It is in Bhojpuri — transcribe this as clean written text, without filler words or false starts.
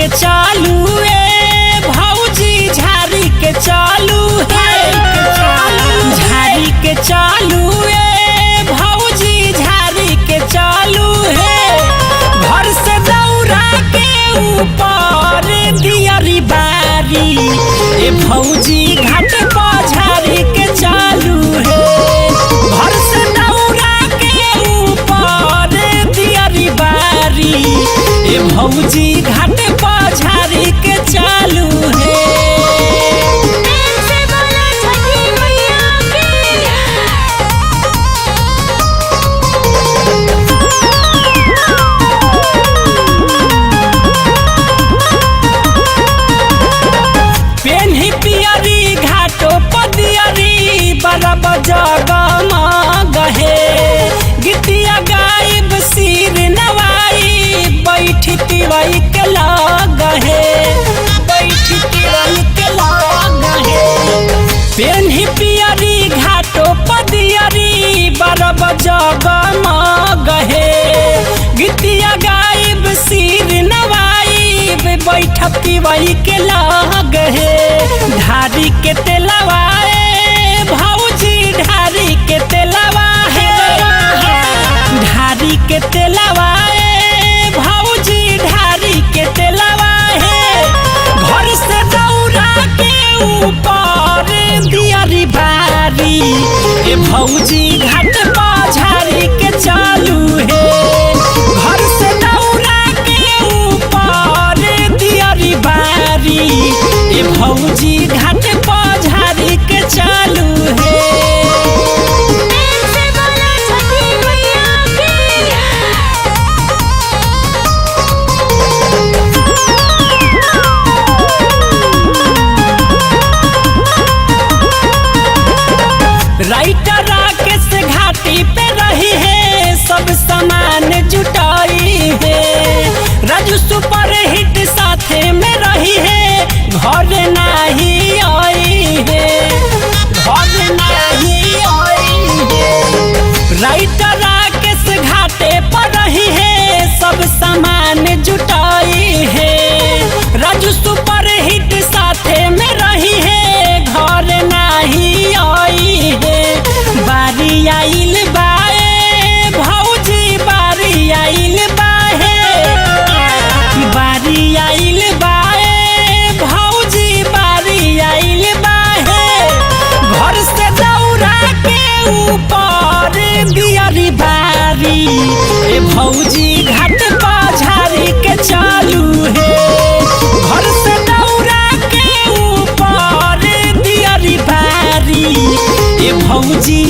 के चालू ए भौजी, झाड़ी के चालू है, झाड़ी के चालू ए भौजी, झाड़ी के चालू है। घर से दौड़ा के ऊपर दियरी बारी ए भौजी, घाट पर झाड़ी के चालू है। घर से दौड़ा के ऊपर दियरी बारी ए भौजी, घाट पर झाड़ी के चालू है। प्रेम से बोला छठी मैया की। पेन्ही पियरी घाटो पदियरी बरब जगम गहे, गीतिया गायब सिर नवाई बैठ तिवई के लगहे, बैठ तिवई के लगहे। पेन्ही पियरी घाटो पदियरी बरब जगम गहे, गीतिया गायब सिर नवाई बैठ पिवई के लगहे। ढारी के तेलवा ए भौजी, ढारी के तेलवा है, ढारी के तेलवा ए भौजी, ढारी के तेलवा है। घर से दौड़ा के ऊपर दियरी बारी ए भौजी, घाट पर झाड़ी के चालू है। घर से दौड़ा के ऊपर दियरी बारी ए भौजी, घाट पर झाड़ी के चालू है। प्रेम से बोला छठी मैया की। राइटर राकेश घाटी पे रही है, सब सामान जुटाई है। राजू सुपर हिट साथे में रही है, घर नहीं आई है, घर नहीं आई है। राइटर राकेश घाटे पर रही है, सब सामान जुटाई है। राजू सुपर हिट साथे में रही है, घर नहीं आई है। बारी आइल बाए भौजी, बारी आइल बाहे, बारी आइल बाए भौजी, बारी आइल बाहे। घर से दौड़ा के ऊपर दियरी बारी ए भौजी, घाट पर झाड़ी के चालू है। घर से दौड़ा के ऊपर दियरी बारी ए भौजी।